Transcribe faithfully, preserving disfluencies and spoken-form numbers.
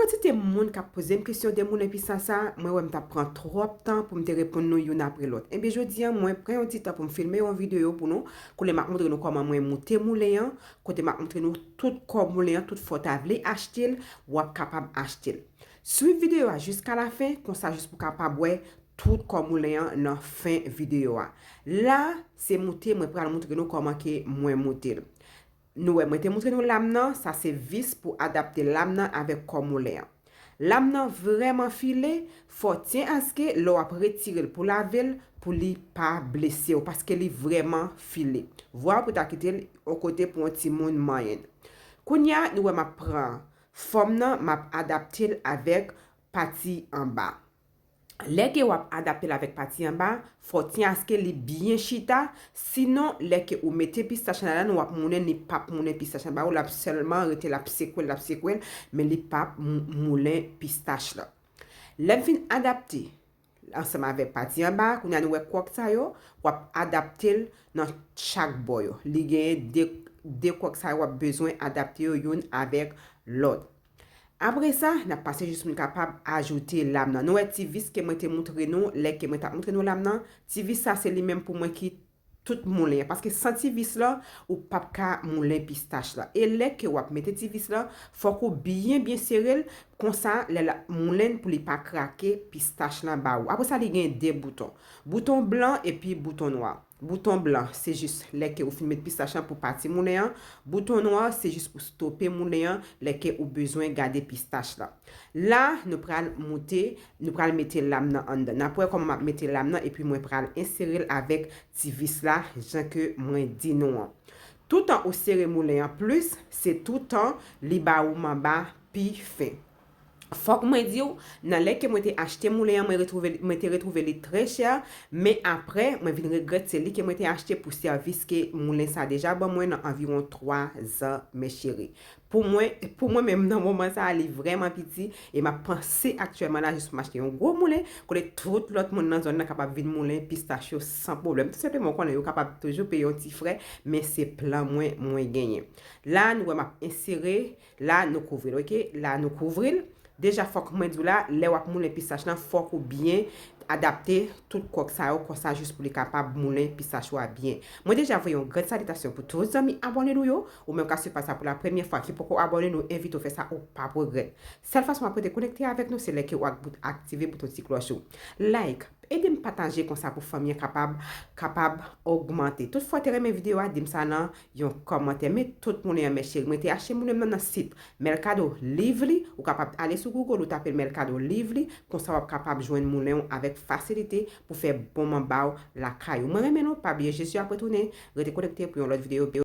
Kantite moun k ap poze m kesyon de moulen pistach sa, mwen wè m t ap pran twòp tan pou m te reponn nou youn apre lòt. Ebyen, jodi a, mwen pran yon ti tan pou m filme yon videyo pou nou, kote m ap montre nou kòman mwen moute moulen an, kote m ap montre nou tout kò moulen an, tout fò w ta vle achte l, w ap kapab achte l. Swiv videyo a jiska lafen, konsa jis pou w kapab wè tout kò moulen an nan fen videyo a. La, se moute mwen pral montre nou kòman ke mwen moute l. Nou wè, mwen te montre nou lam nan, sa se vis pou adapte lam nan avèk kò moulen an. Lam nan vrèman file, fò tyen aske lè w ap retire l pou lave l, pou li pa blese w, paske li vrèman file. Vwa pou ta kite l yon kote pou yon timoun manyen l. Kounye a, nou wè m ap pran fòm nan, m ap adapte l avèk pati anba. Lè ke w ap adapte l avèk pati anba, fò w tyen aske li byen chita, sinon lè ke ou mete pistach lan ladan, w ap moulen, li p ap moulen pistach lan ba ou, l ap sèlman rete, l ap sekwe l, l ap sekwe l, men li p ap mou- moulen pistach lan. Lè m fin adapte ansanm avèk pati anba, kounye a nou wè kwòk sa yo, w ap adapte l nan chak bò yo. Li genyen de, de kwòk sa yo w ap bezwen adapte yo youn avèk lòt. Apre sa, n ap pase jis pou n kapab ajoute lam nan. Nou wè ti vis ke mwen te montre nou, lè ke mwen t ap montre nou lam nan, ti vis sa se li menm pou mwen ki tout moulen an. Paske san ti vis lan, ou p ap ka moulen pistach lan. E lè ke w ap mete ti vis lan, fòk ou byen, byen sere l, konsa, lè l ap moulen pou li pa krake pistach lan ba ou. Apre sa, li gen de bouton. Bouton blan epi bouton nwa. Bouton blan, se jis lè ke ou fin met pistach lan pou pati moulen an. Bouton nwa, se jis pou stope moulen an lè ke ou bezwen gade pistach lan. La, nou pral moute, nou pral mete lam nan anndan. N ap wè kòman m ap mete lam nan, epi mwen pral ensere l avèk ti vis la, jan ke mwen di nou an. Toutan ou sere moulen an plis, se toutan li ba ou manba pi fen. Fòk mwen di w, nan lè ke mwen te achte moulen an, mwen retwouve, mwen te retwouve li trè chè, men apre, mwen vin regrèt se li ke mwen te achte pou sèvis ke moulen sa deja ban mwen nan anviwon twa zan, mes chéris. Pou mwen, pou mwen menm nan moman sa a, li vrèman piti, e m ap panse aktyèlman la jis pou m achte yon gwo moulen, kote tout lòt moun nan zòn nan kapab vin moulen pistach yo san pwoblèm. Tou senpleman, ou konnen yo kapab toujou peye yon ti frè, men se plan mwen, mwen genyen. La, nou wè m ap ensere, la, nou kouvri l, oke? La, nou kouvri l. Deja, fòk mwen di w la, lè w ap moulen pistach lan, fòk ou byen adapte tout kwòk sa yo konsa jis pou li kapab moulen pistach ou a byen. Mwen deja voye yon gran salitasyon pou tout zanmi abòne nou yo, ou menm k ap swiv paj sa pou la premyè fwa ki poko abòne, nou envite w fè sa, ou p ap regrèt. Sèl fason w ap rete konekte avèk nou, se lè ke w ak bout- aktive bouton ti klòch ou. Like, ede m pataje konsa pou fanmi an kapab, kapab ogmante. Tout fwa w te renmen videyo a, di m sa nan yon kòmantè. Men tout moulen an, mes chéris, mwen te achte moulen m nan nan sit Mercado Livre, ou kapab ale sou Google, ou tape Mercado Livre, konsa w ap kapab jwenn moulen w avèk fasilite pou fè bon manba w lakay ou. Mwen renmen nou, pa bliye Jezi ap retounen, rete konekte pou yon lòt videyo.